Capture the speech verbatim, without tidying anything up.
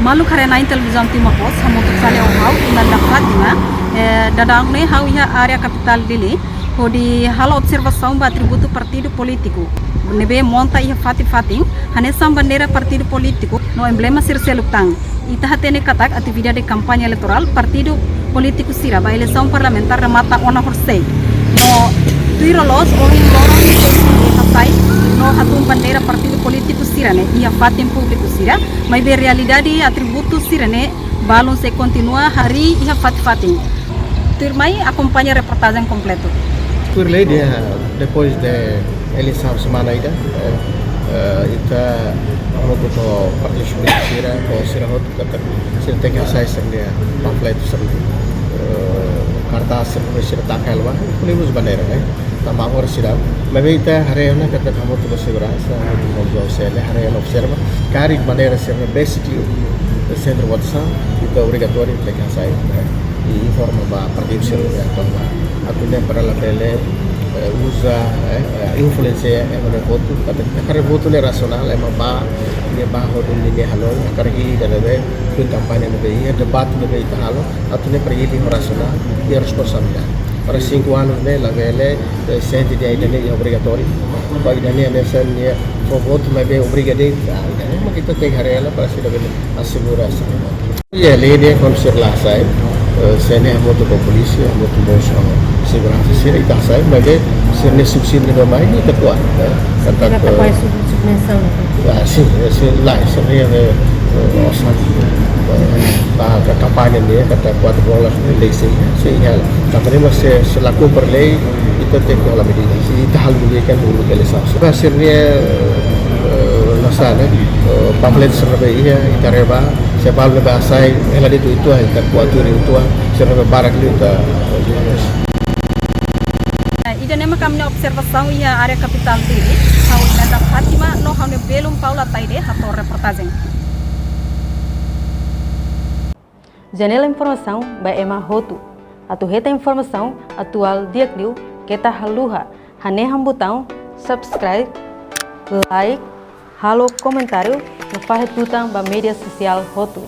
Maluk haree-na'in Televizaun Timor Post, hamutuk fali ho ha'u, Imelda Fátima, eh, daudaun ne'e ha'u iha área kapitál Dili, hodi halo observasaun ba atributu partidu polítiku ne'ebé monta iha fatin-fatin, hanesan bandeira partidu polítiku no emblema sira seluk tan. Ita hatene katak atividade kampaña eleitorál partidu polítiku sira ba eleisaun parlamentár remata ona horisehik. No tuir loloos ohin loron ita sei hasai no hatún bandeira partidu polítiku sira-ne'e iha fatin públiku sira, maibé realidade atributu sira-ne'e balun sei kontinua harii iha fatin-fatin. Tuirmai akompaña reportajen kompletu. Tuir lei dia, depois de eleisaun semana ida, eh, eh, ita hamutuk ho partidu polítiku sira, ho sira hotu katak sira tenke hasai sira-nia panfletu sira, eh, kartás sira, sira taka hela ba, inclusive bandeira, ne'e. Tanba agora sira, maibé ita haree ona katak hamutuk ho seguransa, hamutuk ho J C L, haree ona observa, karik bandeira sira-ne'e basically sentru votasaun, ita obrigatóriu tenke hasai, ne'e. I informa ba partidu sira-ne'e atu ba, atu nune'e para labele, eh, uza, eh, eh, influensia, eh, ema-nia votu, katak ita hakarak votu ne'e rasionál, ema ba, nia ba ho duni nia hanoin, hakarak hili ida ne'ebé, tuir kampaña ne'ebé iha, debate ne'ebé ita halo, atu nune'e para hili ho rasionál, i responsabilidade. Para sinku anus ne'e, labele, eh, sente dehan ida-ne'e obrigatóriu, ba ida-ne'e hanesan nia fó votu, maibé obriga de'it, ah, ida-ne'e mak ita tenke haree hela para sira bele asegura sira-nia votu. Iha lei ne'e kuandu sira la hasai, eh, se ne'e hamutuk ho polísia, hamutuk ho seguransa sira ita hasai, maibé sira-ne'e subsídiu ne'ebé mai ita kuat, eh, katak, sira eh, apoiu sub-, subvensaun, ne'e? Ah, sin, eh, sin, lae, sira-ne'e, eh, eh, osan, eh, ba, ba kampaña ne'e, katak kuat bola, lei sei, sei hela. Tanba ne'e mak se, se la kumpre lei, ita tenke hola medida, se ita halo medida kan dulu eleisaun. Ba sira-ne'e, eh, la sala, eh, panfletu sira-ne'ebé iha, ita haree ba, se balu ne'ebé hasai, hela de'it uitoan, ita kuat tuir uitoan, sira-ne'ebé barak liu ita. Ida-ne'e mak ami-nia observasaun iha área kapitál Dili, ha'u Imelda Fátima, no ha'u-nia belun Paula Taide, hato'o reportajen. Janela informasaun ba ema hotu. Atu hetan informasaun atuál di'ak liu, keta haluha hanehan butaun subscribe, like, halo komentáriu, no fahe tutan ba média sosiál hotu.